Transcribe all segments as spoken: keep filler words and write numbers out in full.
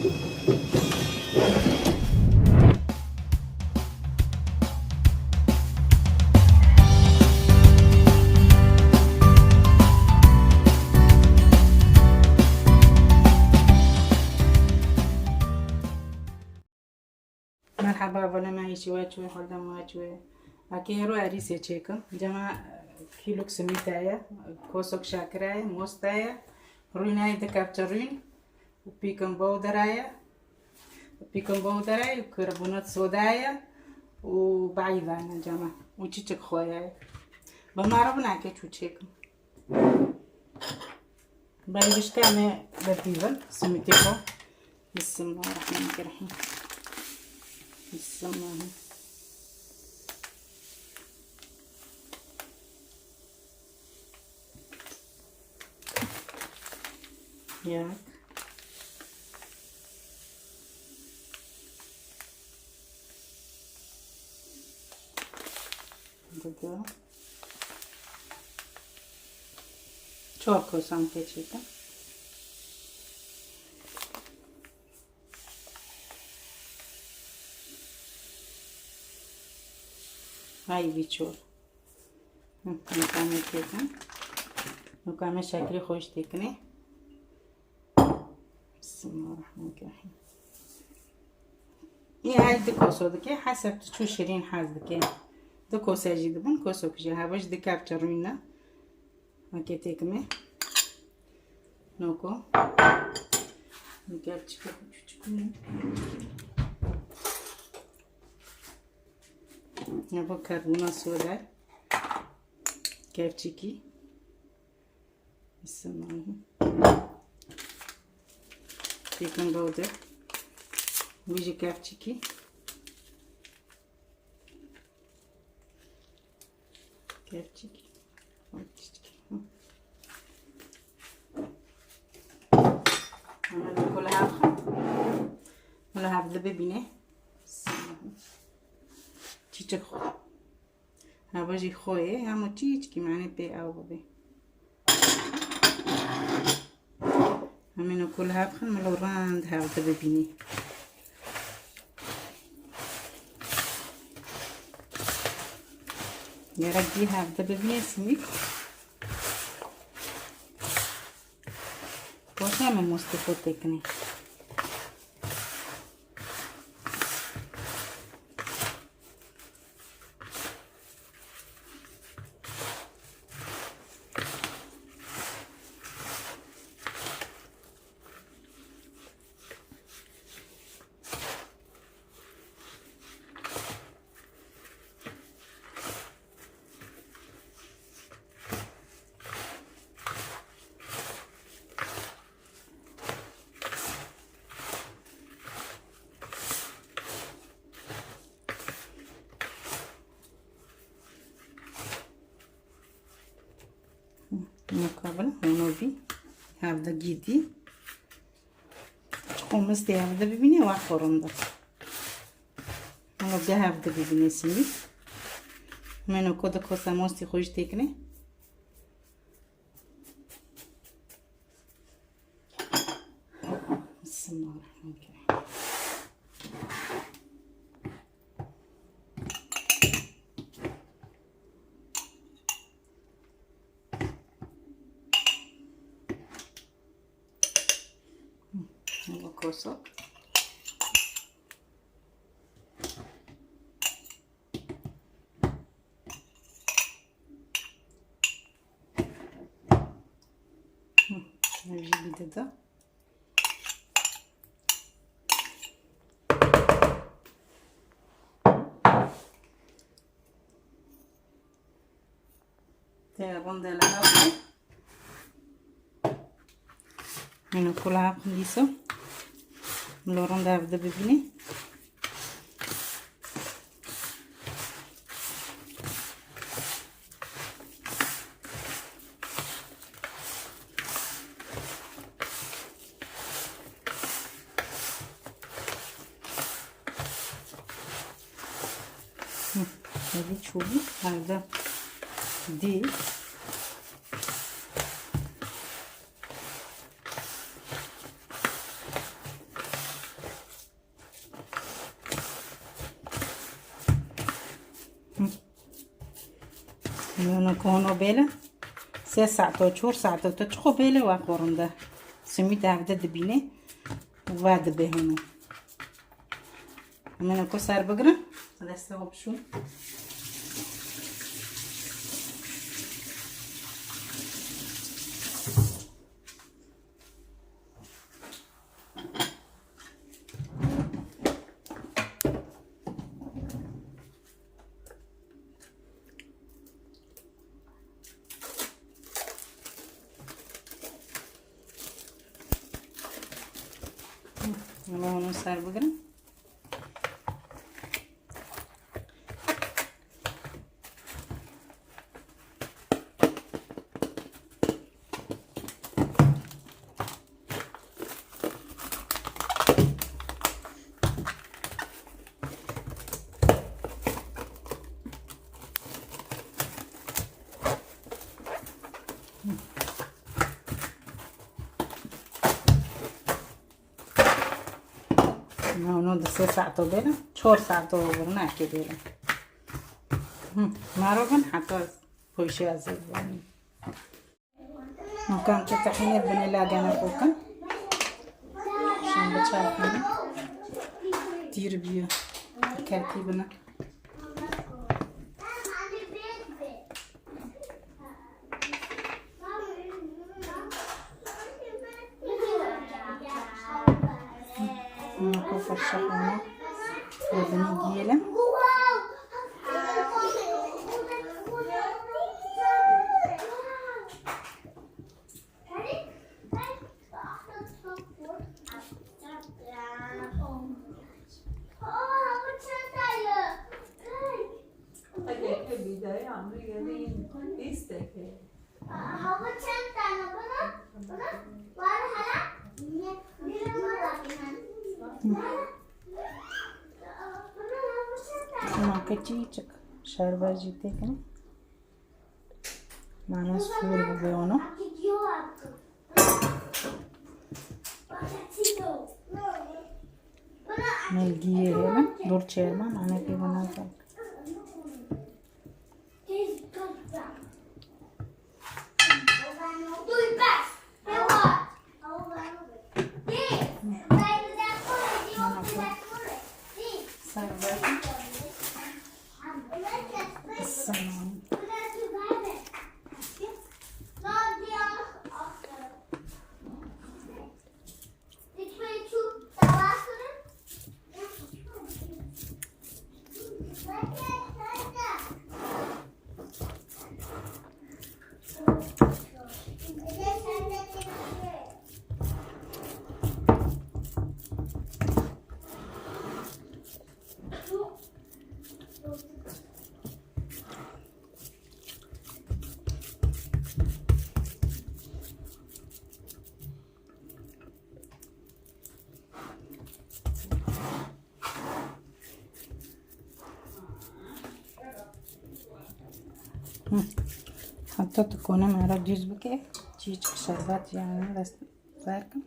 Merhaba, vana me îşî we çû, hordem we çû. Akê ro erîsê çêkim. Cema kîlok simîta ye, kosok şakira ye, mosta ye, rûnayê di kepçe rûn, û pîkin bowdera ye, pîkin bowdera ye, û karbonat soda ye, û bayî vana cema. Û çiçik xoya ye. Bi mara binakê çû çêkim. Belê bişka me berdîvin, simîtê xwe. Bismillahirrahmanirrahim. Bismillah. Yak. Dide. Çor kosan keçîkim. Hay vî çor. Hı, nokame têkin. Nokame şekrê xweş têkinê. Bismillahirrahmanirrahim. Ê, hey du koso dike, heseb tu çû şirîn hez dike. Du kose jî dibin, kosok jî heva ji du kepçe rûyna. Weke têkimê. Noko. Du kepçikê küçük. Noko karbona soda. Kepçikî. Bismillah. Baking powder. Wî jî kevçikî. Kevçikî. Kevçikî. Hemen kul hev. Kul hev de bibîne. Çiçik xwe. Hava jî xwe ye, hemû çîçkî, mane pê ew bibe. Hemî nokû li hev xin, min lo rind hevde bibînî. Gerek dî hevde bibînê simîk. Boşa me mostê xwe têkinê. Mukabin hûno bî. Hevde gîdî. Çiqo mistê hevde bibîne, wext xwe rind e. Hûno ge hevde bibîne simî. Meno ko di kosa mostî xwe jî têkine. Bismillahirrahmanirrahim. Bu koso. Hı, şunu bir de da. Te ronde la. Hino kula haqin dîsa. Lo ronde hevde bibîne. Hı, evi çûbû hevde dî. Nûno ku hûno bêle, sê saeto, çor saeto, tu çiqo bêle wa xo rinde. Simî de hevde dibîne, wa dibe hûno. Nûno ku ser bigire, destê xo bişûn. Ama onu ser bugün. Hûno di sê saeto bêlin, çor saeto birnakê bêlin. Hı, maro bin heta poşê ez ê biwanî. Nûkan ke tehînê binê lagene xo kin. Şan biçarxîne. Tîr biyo. Ketî bine. Nûko firşe xwe li binê giyê le. Heke ke bîdayê emrî gelî bîst heke. Hava çend tane bunun? Bunun var hala. Bilim var. Bunun hava çend tane? Şima keçî çik şerbet jî têkin. Nane sor bibe ona. Melgiyê hêlin, dur çêrman, nane pê bina. Hı. Heta tu kone me re dûz bike, çîçik şerbet yani dest ver kim.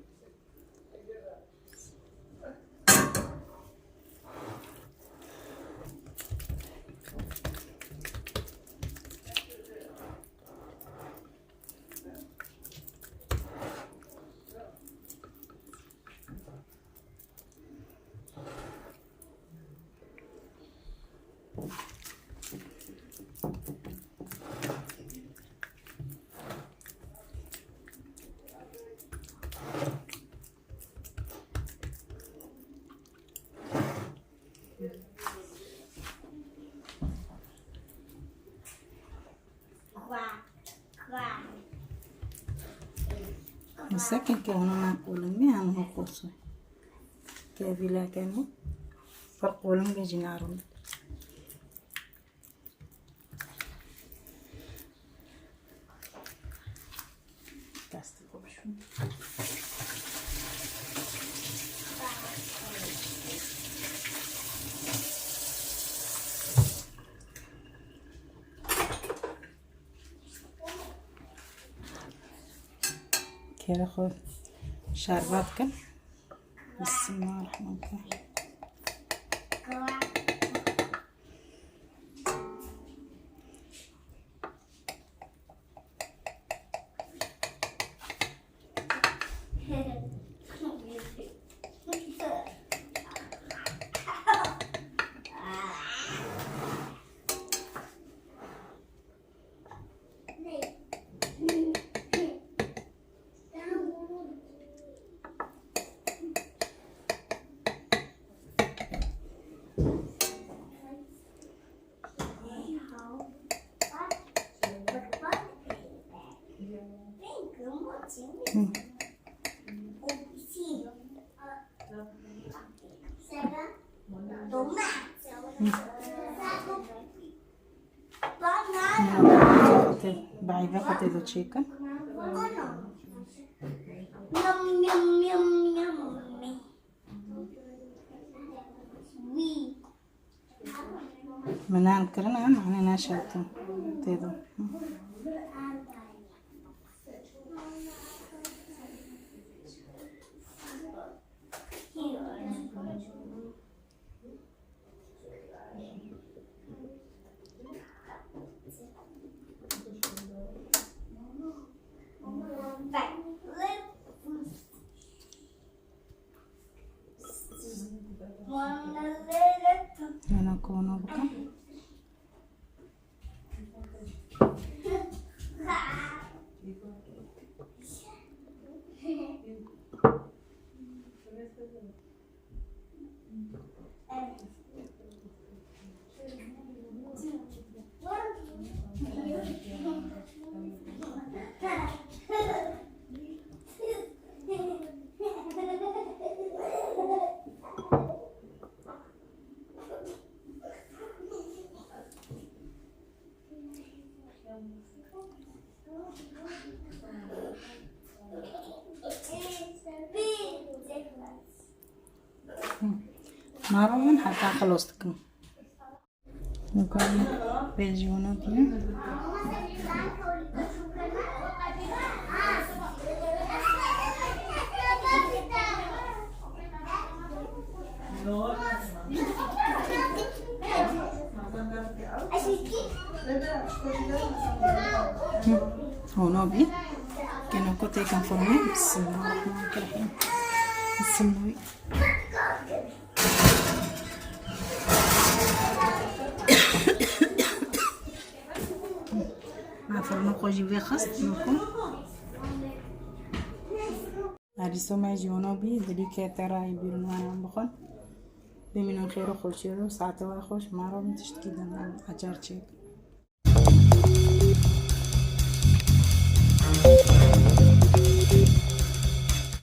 Misekin ke hûn nakolin mi, em ho qoso. Ke vîla keno, pir qolin be jî narin. Destê xwe bişûn. Kêrê xwe şerbet kin. Bismillahirrahmanirrahim. Xwetê, bi eyvê xwetê de çêkin. Min em kirin em, hani neşewtin tê de. Yana konu bu. Maro min heta xilos dikim. Vê jî wina diye. Hûn bî. Keno ku têkin formê. Bismillahirrahmanirrahîm. Bismillah. Ma forno xwe jî vê xist, noko. Erîso me jî wano bî, dilî kete rayî bîrin wanan bixwin. Bimînin xêr û xweşiyê û saete we xweş, ma re min tiştkî din, em acar çêk.